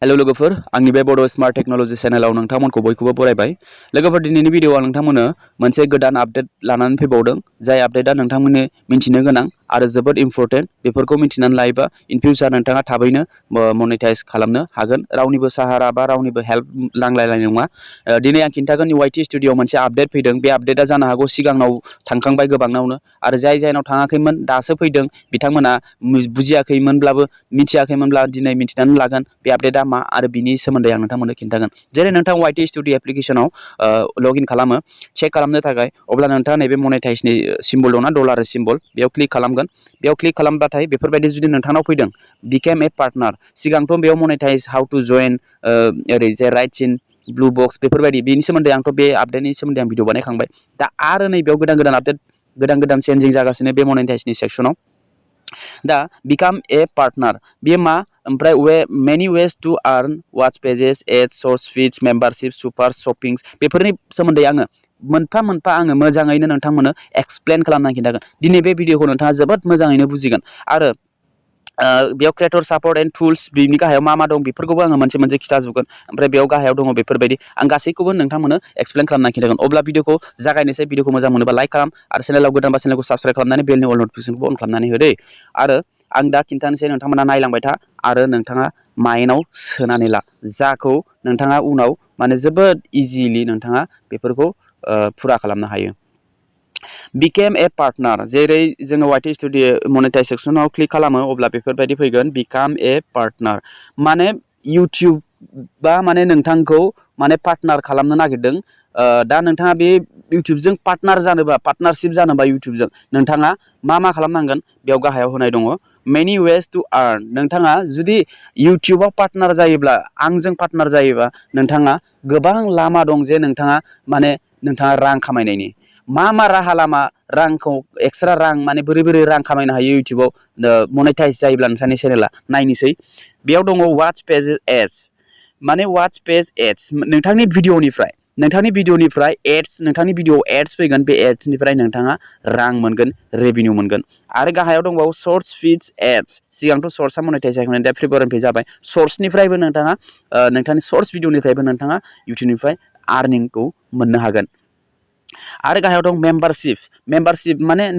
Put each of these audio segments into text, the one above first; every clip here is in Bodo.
हेलो लोगोफोर आंनि बे बड स्मार्ट टेक्नोलॉजी चेनेलाव नोंथांमोनखौ बयखौबो बरायबाय। लोगोफोर दिनैनि भिडिअ'आव नोंथांमोननो मोनसे गोदान आपडेट लानानै फैबावदों। जाय आपडेटआ नोंथांमोननो मिन्थिनो गोनां आरो जोबोद इम्पोर्टेन्ट। बेफोरखौ मिन्थिनानै लायोबा इन फिउचार नोंथाङा थाबैनो मनेटाइज खालामनो हागोन। रावनिबो साहारा बा रावनिबो हेल्प नांलायलायनाय नङा। दिनै आं खिन्थागोन वाइटि स्टुडिअ'आव मोनसे आपडेट फैदों। बे आपडेटआ जानो हागौ सिगाङाव थांखांबाय गोबांनावनो आरो जायनाव थाङाखैमोन दासो फैदों बिथांमोना बुजियाखैमोनब्लाबो मिथियाखैमोनब्ला दिनै मिथिनानै लागोन बे आपडेटआ मा आरो बिनि सोमोन्दै आं नोंथांमोननो खिन्थागोन। जेरै नोंथां वाइटि स्टुडिअ एप्लिकेशनाव लगइन खालामो चेक खालामनो थाखाय, अब्ला नोंथाङा नैबे मनेटाइजनि सिम्बल दंना डलार सिम्बल, बेयाव क्लिक खालामगोन। बेयाव क्लिक खालामबाथाय बेफोरबायदि जुदि नोंथांनाव फैदों बिकेम ए पार्टनार, सिगांथ' बेयाव मनेटाइज हाउ टु जइन ओरैजाय राइट्स इन ब्लु बक्स बेफोरबायदि बेनि सोमोन्दै आंथ' बे आपडेटनि सोमोन्दै आं भिडिअ बानायखांबाय। दा आरो नैबेयाव गोदान आपडेट गोदान चेन्जिं जागासिनो बे मनेटाइजनि सेक्सनाव। दा बिकाम ए पार्टनार बेयो मा, ओमफ्राय many ways to earn watch pages ad सर्स फिड्स मेम्बारशिप सुपार शपिंस बेफोरनि सोमोन्दै आङो मोनफा मोनफा आङो मोजाङैनो नोंथांमोननो एक्सप्लेन खालामनानै खिन्थागोन। दिनै बे भिडिअखौ नोंथाङा जोबोद मोजाङैनो बुजिगोन आरो बेयाव क्रिएटर सापर्ट एन्ड टुल्स बिनि गाहायाव मा दं बेफोरखौबो आङो मोनसे मोनसे खिथाजोबगोन। ओमफ्राय बेयाव गाहायाव दङ बेफोरबायदि आं गासैखौबो नोंथांमोननो एक्सप्लेन खालामनानै खिन्थागोन। अब्ला भिडिअखौ जागायनोसै। भिडिअखौ मोजां मोनोबा लाइक खालाम आरो चेनेलाव गोदानबा चेनेलखौ साबस्क्राइब खालामनानै बेलनि अल नटिफिकेसनखौ अन खालामनानै हो दै। आरो आं दा खिन्थानोसै, नोंथांमोना नायलांबाय था आरो नोंथाङा माइन्डआव सोनानै ला, जाखौ नोंथाङा उनाव माने जोबोद इजिलि नोंथाङा बेफोरखौ फुरा खालामनो हायो। बिकेम ए पार्टनार, जेरै जोङो वाइटि स्टुडिअ मनेटाइज सेक्सनाव क्लिक खालामो अब्ला बेफोरबायदि फैगोन बिकाम ए पार्टनार। माने इउटिउबा माने नोंथांखौ माने पार्टनार खालामनो नागिरदों। दा नोंथाङा बे इउटिउबजों पार्टनार जानोबा, पार्टनारशिप जानोबा इउटिउबजों नोंथाङा मा खालामनांगोन, बेयाव गाहायाव होनाय दङ मेनि वेज टु आर्न। नोंथाङा जुदि इउटिउबाव पार्टनार जायोब्ला, आंजों पार्टनार जायोबा नोंथाङा गोबां लामा दं जे नोंथाङा रां खामायनायनि मा राहा लामा, रांखौ एक्सट्रा रां माने बोरै रां खामायनो हायो इउटिउबाव मनेटाइज जायोब्ला नोंथांनि चेनेला, नायनोसै। बेयाव दङ वाच पेज एड्स, माने वाच पेज एड्स नोंथांनि भिडिअनिफ्राय एड्स, नोंथांनि भिडिअ एड्स फैगोन। बे एड्सनिफ्राय नोंथाङा रां मोनगोन, रेभिनिउ मोनगोन। आरो गाहायाव दंबावो सर्स फिड्स एड्स, सिगांथ' सर्सआ मनेटाइज जायाखैमोन, दा फेब्रुवारिनिफ्राय जाबाय। सर्सनिफ्रायबो नोंथाङा नोंथांनि सर्स भिडिअनिफ्रायबो नोंथाङा इउटिउबनिफ्राय आर्निंखौ मोननो हागोन। आरो गाहायाव दं मेम्बारशिप माने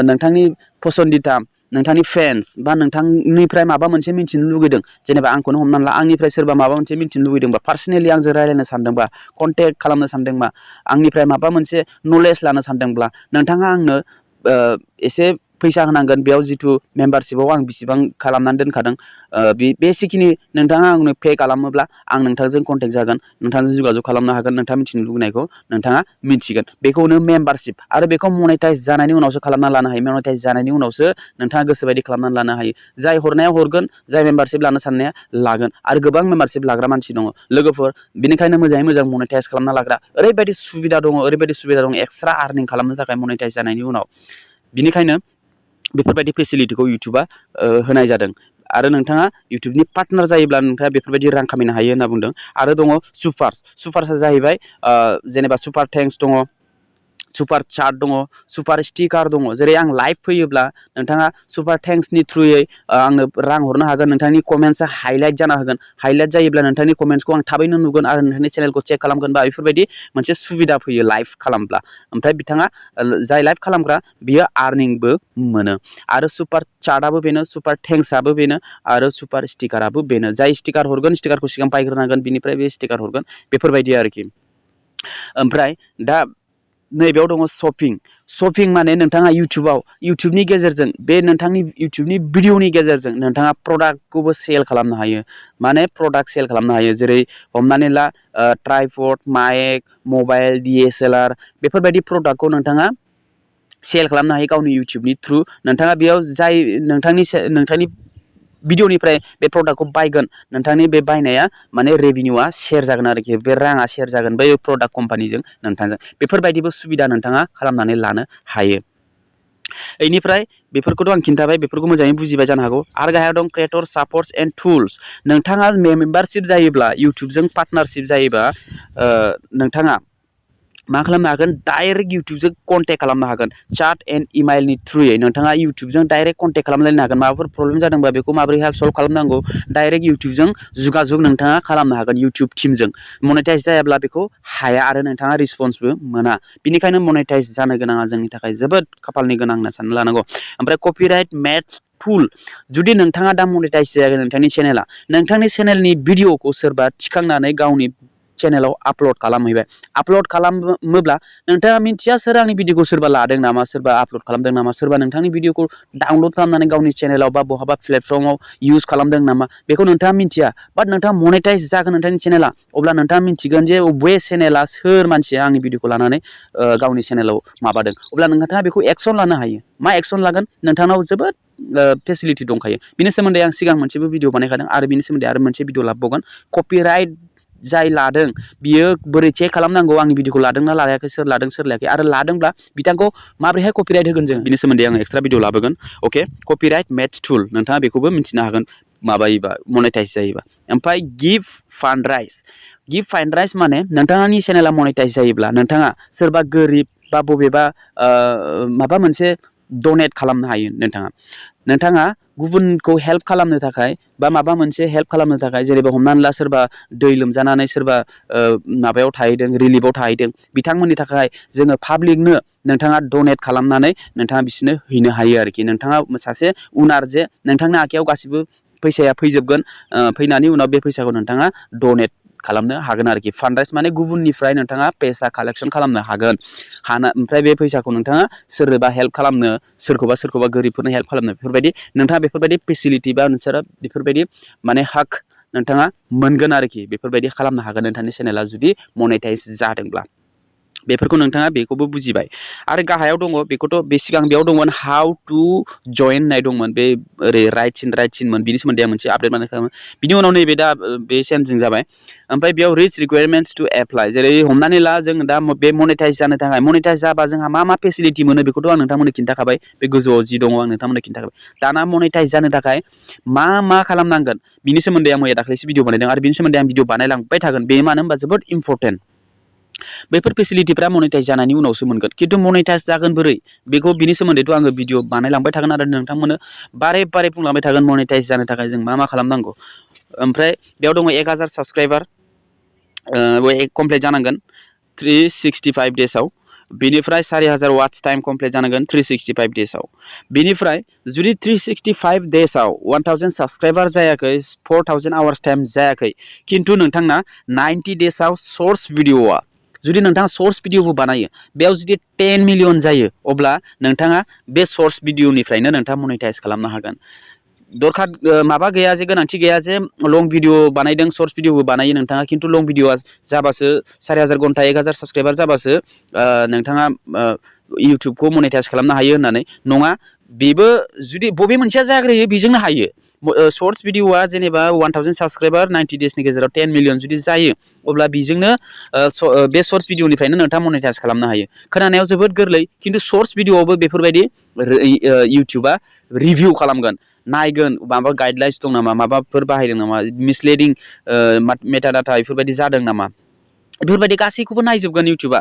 नोंथांनि पसन्दिता, नोंथांनि फेन्स बा नोंथांनिफ्राय माबा मोनसे मिन्थिनो लुगैदों। जेनेबा आंखौनो हमनानै ला, आंनिफ्राय सोरबा माबा मोनसे मिन्थिनो लुगैदोंबा, पार्सनेलि आंजों रायज्लायनो सानदोंबा, कन्टेक्ट खालामनो सानदोंबा, आंनिफ्राय माबा मोनसे नलेज लानो सानदोंब्ला नोंथाङा आंनो एसे फैसा होनांगोन। बेयाव जिथु मेम्बारशिपआव आं बिसिबां खालामनानै दोनखादों, बेसिखिनि नोंथाङा आंनो पे खालामोब्ला आं नोंथांजों कन्टेक्ट जागोन, नोंथांजों जगाजग खालामनो हागोन, नोंथाङा मिथिनो लुगैनायखौ नोंथाङा मिथिगोन। बेखौनो मेम्बारशिप। आरो बेखौ मनेटाइज जानायनि उनावसो खालामना लानो हायो। मनेटाइज जानायनि उनावसो नोंथाङा गोसोबायदि खालामनानै लानो हायो। जाय हरनाया हरगोन, जाय मेम्बारशिप लानो साननाया लागोन। आरो गोबां मेम्बारशिप लाग्रा मानसि दङ लोगोफोर, बेनिखायनो मोजाङै मोजां मनेटाइज खालामना लाग्रा ओरैबायदि सुबिदा दङ, एक्सट्रा आर्निं खालामनो थाखाय मनेटाइज जानायनि उनाव। बिनिखायनो बेफोरबायदि फेसिलिटिखौ इउटिउबा होनाय जादों। आरो नोंथाङा इउटिउबनि पार्टनार जायोब्ला नोंथाङा बेफोरबायदि रां खामायनो हायो होनना बुंदों। आरो दङ सुपार्सआ जाहैबाय, जेनेबा सुपार थेंक्स दङ, सुपार चाट दङ, सुपार स्टिकार दङ। जेरै आं लाइभ फैयोब्ला नोंथाङा सुपार थेंक्सनि थ्रुयै आंनो रां हरनो हागोन। नोंथांनि कमेन्ट्सआ हाइलाइट जाना होगोन। हाइलाइट जायोब्ला नोंथांनि कमेन्ट्सखौ आं थाबैनो नुगोन आरो नोंथांनि चेनेलखौ चेक खालामगोन। बा बेफोरबायदि मोनसे सुबिदा फैयो लाइभ खालामब्ला। ओमफ्राय बिथाङा जाय लाइभ खालामग्रा बियो आर्निंबो मोनो। आरो सुपार चाटआबो बेनो, सुपार थेंक्सआबो बेनो, आरो सुपार स्टिकाराबो बेनो। जाय स्टिकार हरगोन, स्टिकारखौ सिगां बायग्रोनांगोन, बिनिफ्राय बे स्टिकार हरगोन, बेफोरबायदि आरोखि। ओमफ्राय दा नैबेयाव दङ शपिं माने नोंथाङा इउटिउबनि गेजेरजों, बे नोंथांनि इउटिउबनि भिडिअनि गेजेरजों नोंथाङा प्रडाक्टखौबो सेल खालामनो हायो। माने प्रडाक्ट सेल खालामनो हायो। जेरै हमनानै ला ट्राइपड, माइक, मबाइल, DSLR बेफोरबायदि प्रडाक्टखौ नोंथाङा सेल खालामनो हायो गावनि इउटिउबनि थ्रु। नोंथाङा बेयाव जाय नोंथांनि भिडिअनिफ्राय बे प्रडाक्टखौ बायगोन, नोंथांनि बे बायनाया माने रेभिनिउआ शेयार जागोन आरोखि। बे राङा शेयार जागोन बै प्रडाक्ट कम्पानिजों नोंथांजों। बेफोरबायदिबो सुबिदा नोंथाङा खालामनानै लानो हायो। बेनिफ्राय बेफोरखौथ' आं खिन्थाबाय, बेफोरखौ मोजाङै बुजिबाय जानो हागौ। आरो गाहायाव दं क्रिएटर सापर्ट्स एन्ड टुल्स। नोंथाङा मेम्बारशिप जायोब्ला, इउटिउबजों पार्टनारशिप जायोबा नोंथाङा मा खालामनो हागोन डाइरेक्ट इउटुबजों कन्टेक्ट खालामनो हागोन चाट एन्ड इमेलनि थ्रुयै नोंथाङा इउटुबजों डाइरेक्ट कन्टेक्ट खालामलायनो हागोन माबाफोर प्रब्लेम जादोंबा बेखौ माबोरैहाय सल्भ खालामनांगौ डाइरेक्ट इउटुबजों जुगाजुग नोंथाङा खालामनो हागोन इउटुब टिमजों मनेटाइज जायाब्ला बेखौ हाया आरो नोंथाङा रिस्पन्सबो मोना बेनिखायनो मनेटाइज जानो गोनाङा जोंनि थाखाय जोबोद खाफालनि गोनां होनना सानना लानांगौ ओमफ्राय कपिराइट मेथ्स टुल जुदि नोंथाङा दा मनेटाइज जायाखै नोंथांनि चेनेला नोंथांनि चेनेलनि भिडिअखौ सोरबा थिखांनानै गावनि चेनेलाव आपल'ड खालामहैबाय आपल'ड खालामोब्ला नोंथाङा मिन्थिया सोर आंनि भिडिअखौ सोरबा लादों नामा सोरबा आपल'ड खालामदों नामा सोरबा नोंथांनि भिडिअखौ डाउनल'ड खालामनानै गावनि चेनेलाव बा बहाबा प्लेटफर्माव इउज खालामदों नामा बेखौ नोंथाङा मिन्थिया बाट नोंथाङा मनेटाइज जागोन नोंथांनि चेनेला अब्ला नोंथाङा मिन्थिगोन जे बबे चेनेला सोर मानसिया आंनि भिडिअखौ लानानै गावनि चेनेलाव माबादों अब्ला नोंथाङा बेखौ एक्सन लानो हायो मा एक्सन लागोन नोंथांनाव जोबोद फेसिलिटि दंखायो बिनि सोमोन्दै आं सिगां मोनसेबो भिडिअ बानायखादों आरो बिनि सोमोन्दै आरो मोनसे भिडिअ लाबावगोन कपिराइट जाय लादों बियो बोरै चेक खालामनांगौ आंनि भिडिअखौ लादोंना लायाखै सोर लायाखै आरो लादोंब्ला बिथांखौ माबोरैहाय कपिराइट होगोन जों बिनि सोमोन्दै आं एक्सट्रा भिडिअ लाबोगोन अके कपिराइट मेथ्स टुल नोंथाङा बेखौबो मिन्थिनो हागोन माबायोबा मनेटाइज जायोबा ओमफ्राय गिभ फान्ड राइज माने नोंथांनि चेनेला मनेटाइज जायोब्ला नोंथाङा सोरबा गोरिब बा बबेबा माबा मोनसे डनेट खालामनो हायो नोंथाङा गुबुनखौ हेल्प खालामनो थाखाय बा माबा मोनसे हेल्प खालामनो थाखाय जेनेबा हमनानै ला सोरबा दै लोमजानानै सोरबा माबायाव थाहैदों रिलिफआव थाहैदों बिथांमोननि थाखाय जोङो पाब्लिकनो नोंथाङा डनेट खालामनानै नोंथाङा बिसोरनो हैनो हायो आरोखि नोंथाङा सासे उनार जे नोंथांनि आखायाव गासिबो फैसाया फैजोबगोन फैनायनि उनाव बे फैसाखौ नोंथाङा डनेट खालामनो हागोन आरोखि फान्ड राइज माने गुबुननिफ्राय नोंथाङा फैसा कालेक्सन खालामनो हागोन ओमफ्राय बे फैसाखौ नोंथाङा सोरबा हेल्प खालामनो सोरखौबा गोरिबफोरनो हेल्प खालामनो बेफोरबायदि नोंथाङा बेफोरबायदि फेसिलिटि बा नोंसोरा बेफोरबायदि माने हाक नोंथाङा मोनगोन आरोखि बेफोरबायदि खालामनो हागोन नोंथांनि चेनेला जुदि मनेटाइज जादोंब्ला बेफोरखौ नोंथाङा बेखौबो बुजिबाय आरो गाहायाव दङ बेखौथ' बे सिगां बेयाव दंमोन हाउ टु जइन होननाय दंमोन बे ओरै राइटसिनमोन बिनि सोमोन्दै आं मोनसे आपडेट बानायखादोंमोन बिनि उनाव नैबे दा बे सेन्सिं जाबाय ओमफ्राय बेयाव रिच रिकुवारमेन्ट्स टु एप्लाइ जेरै हमनानै ला जों दा बे मनेटाइज जानो थाखाय मनेटाइज जाबा जोंहा मा फेसिलिटि मोनो बेखौथ' आं नोंथांमोननो खिन्थाखाबाय बे गोजौआव जि दङ आं नोंथांमोननो खिन्थाखाबाय दाना मनेटाइज जानो थाखाय मा खालामनांगोन बिनि सोमोन्दै आं मैया दाख्लैसो भिडिअ बानायदों आरो बिनि सोमोन्दै आं भिडिअ बानायलांबाय थागोन बे मानो होनबा जोबोद इम्परटेन्ट बैफोर फेसिलिटिफ्रा मनेटाइज जानायनि उनावसो मोनगोन खिन्थु मनेटाइज जागोन बोरै बेखौ बिनि सोमोन्दैथ' आङो भिडिअ बानायलांबाय थागोन आरो नोंथांमोननो बारे बुंलांबाय थागोन मनेटाइज जानो थाखाय जों मा खालामनांगौ ओमफ्राय बेयाव दङ 1000 साबस्क्राइबार कमप्लिट जानांगोन 365 डेजआव बेनिफ्राय 4000 वाट्स टाइम कमप्लिट जानांगोन 365 डेजआव बेनिफ्राय जुदि 365 डेजआव 1000 साबस्क्राइबार जायाखै 4000 आवार्स टाइम जायाखै खिन्थु नोंथांना 90 डेजआव सर्स भिडिअआ जुदि नोंथाङा सर्स भिडिअबो बानायो बेयाव जुदि 10 मिलियन जायो अब्ला नोंथाङा बे सर्स भिडिअनिफ्रायनो नोंथाङा मनेटाइज खालामनो हागोन दरखार माबा गैया जे गोनांथि गैया जे लं भिडिअ बानायदों सर्स भिडिअबो बानायो नोंथाङा खिन्थु लं भिडिअआ जाबासो 4000 घन्टा 1000 साबस्क्राइबार जाबासो नोंथाङा इउटुबखौ मनेटाइज खालामनो हायो होननानै नङा बेबो जुदि बबे मोनसेया जाग्रोयो बेजोंनो हायो सर्ट्स भिडिअआ जेनेबा 1000 साबस्क्राइबार 90 डेजनि गेजेराव 10 मिलियन जुदि जायो अब्ला बेजोंनो बे सर्ट्स भिडिअनिफ्रायनो नोंथाङा मनेटाइज खालामनो हायो खोनानायाव जोबोद गोरलै खिन्थु सर्ट्स भिडिअआवबो बेफोरबायदि इउटुबा रिभिउ खालामगोन नायगोन माबा गाइडलाइन्स दं नामा माबाफोर बाहायदों नामा मिसलिडिं मेटा डाटा बेफोरबायदि जादों नामा बेफोरबायदि गासैखौबो नायजोबगोन इउटुबा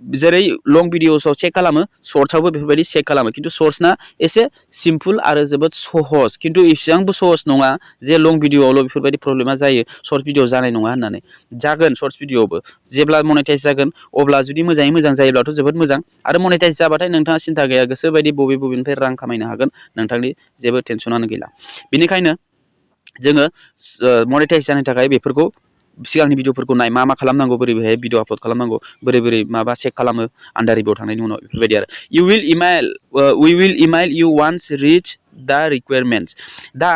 जेरै लं भिडिअसआव चेक खालामो सर्ट्सआवबो बेफोरबायदि चेक खालामो खिन्थु सर्ट्सना एसे सिम्पोल आरो जोबोद सहज खिन्थु एसेबांबो सहज नङा जे लं भिडिअआवल' बेफोरबायदि प्रब्लेमा जायो सर्ट भिडिअ जानाय नङा होननानै जागोन सर्ट्स भिडिअआवबो जेब्ला मनेटाइज जागोन अब्ला जुदि मोजाङै मोजां जायोब्लाथ' जोबोद मोजां आरो मनेटाइज जाबाथाय नोंथाङा सिन्था गैया गोसोबायदि बबेनिफ्राय रां खामायनो हागोन नोंथांनि जेबो टेनसनानो गैला बेनिखायनो जोङो मनेटाइज जानो थाखाय बेफोरखौ सिगांनि भिडिअफोरखौ नाय मा खालामनांगौ बोरैहाय भिडिअ आपल'ड खालामनांगौ बोरै माबा चेक खालामो आन्डार रिभिउ थांनायनि उनाव बेफोरबायदि आरो we will email you once reach the requirements दा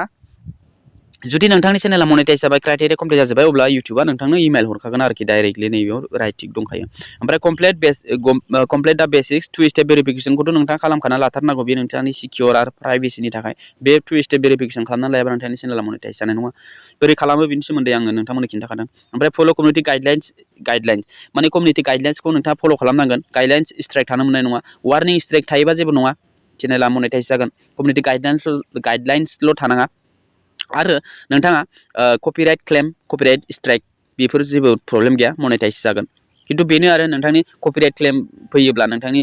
जुदि नोंथांनि चेनेला मनेटाइज जाबाय क्राइटेरिया कमप्लिट जाजोब्बाय अब्ला इउटुबा नोंथांनो इमेल हरखागोन आरोखि डाइरेक्टलि नैबेयाव राइट टिक दंखायो ओमफ्राय कमप्लिट दा बेसिक्स 2 स्टेप भेरिफिकेसनखौथ' नोंथाङा खालामखाना लाथारनांगौ बे नोंथांनि सिकिउर आरो प्राइभेसिनि थाखाय बे 2 स्टेप भेरिफिकेसन खालामना लायाबा नोंथांनि चेनेला मनेटाइज जानाय नङा बोरै खालामो बिनि सोमोन्दै आङो नोंथांमोननो खिन्थाखादों ओमफ्राय फल' कमिउनिटि गाइडलाइन्स माने कमिउनिटि गाइडलाइन्सखौ नोंथाङा फल' खालामनांगोन गाइडलाइन्स स्ट्राइक थानो मोननाय नङा वार्निं स्ट्राइक थायोबा जेबो नङा चेनेला मनेटाइज जागोन कमिउनिटि गाइडलाइन्सल' थानाङा आरो नोंथाङा कपिराइट क्लेम कपिराइट स्ट्राइक बेफोर जेबो प्रब्लेम गैया मनेटाइज जागोन खिन्थु बेनो आरो नोंथांनि कपिराइट क्लेम फैयोब्ला नोंथांनि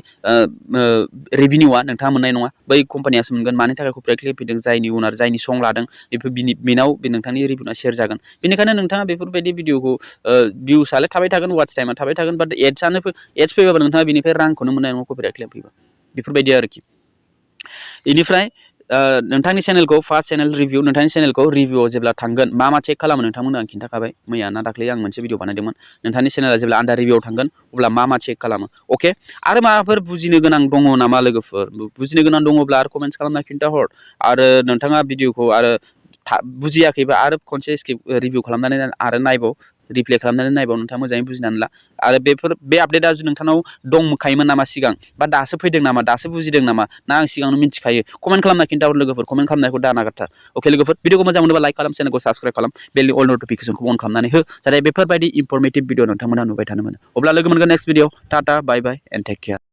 रेभिनिउआ नोंथाङा मोननाय नङा बै कम्पानियासो मोनगोन मानि थाखाय कपिराइट क्लेम फैदों जायनि उनार जायनि सं लादों बेफोर बेनाव नोंथांनि रेभिनिउआ शेयार जागोन बेनिखायनो नोंथाङा बेफोरबायदि भिडिअखौ भिउसआलाय थाबाय थागोन वाच टाइमा थाबाय थागोन बाट एड्स फैबाबो नोंथाङा बेनिफ्राय रांखौनो मोननाय नङा कपिराइट क्लेम फैबा बेफोरबायदि आरोखि बेनिफ्राय नोंथांनि चेनेलखौ फार्स्ट चेनेल रिभिउ नोंथांनि चेनेलखौ रिभिउआव जेब्ला थांगोन मा चेक खालामो नोंथांमोननो आं खिन्थाखाबाय मैया ना दाख्लै आं मोनसे भिडिअ बानायदोंमोन नोंथांनि चेनेला जेब्ला आन्डार रिभिउआव थांगोन अब्ला मा चेक खालामो अके आरो माबाफोर बुजिनो गोनां दङ नामा लोगोफोर बुजिनो गोनां दङब्ला आरो कमेन्ट्स खालामना खिन्थाहर आरो नोंथाङा भिडिअखौ आरो बुजियाखैबा आरो खनसे स्किप रिभिउ खालामनानै आरो नायबाव रिप्ले खालामनानै नायबाव नोंथाङा मोजाङै बुजिनानै ला आरो बे आपडेटआ नोंथांनाव दंखायोमोन नामा सिगां बा दासो फैदों नामा दासो बुजिदों नामा ना आं सिगांनो मिथिखायो कमेन्ट खालामना खिन्थाहर लोगोफोर कमेन्ट खालामनायखौ दा नागारथार अके लोगोफोर भिडिअखौ मोजां मोनोबा लाइक खालाम चेनेलखौ साबस्क्राइब खालाम बेलनि अल नटिफिकेसनखौ अन खालामनानै हो जाहाथे बेफोरबायदि इनफरमेटिभ भिडिअ नोंथांमोना नुबाय थानो मोनो अब्ला लोगो मोनगोन next video tata bye bye and take care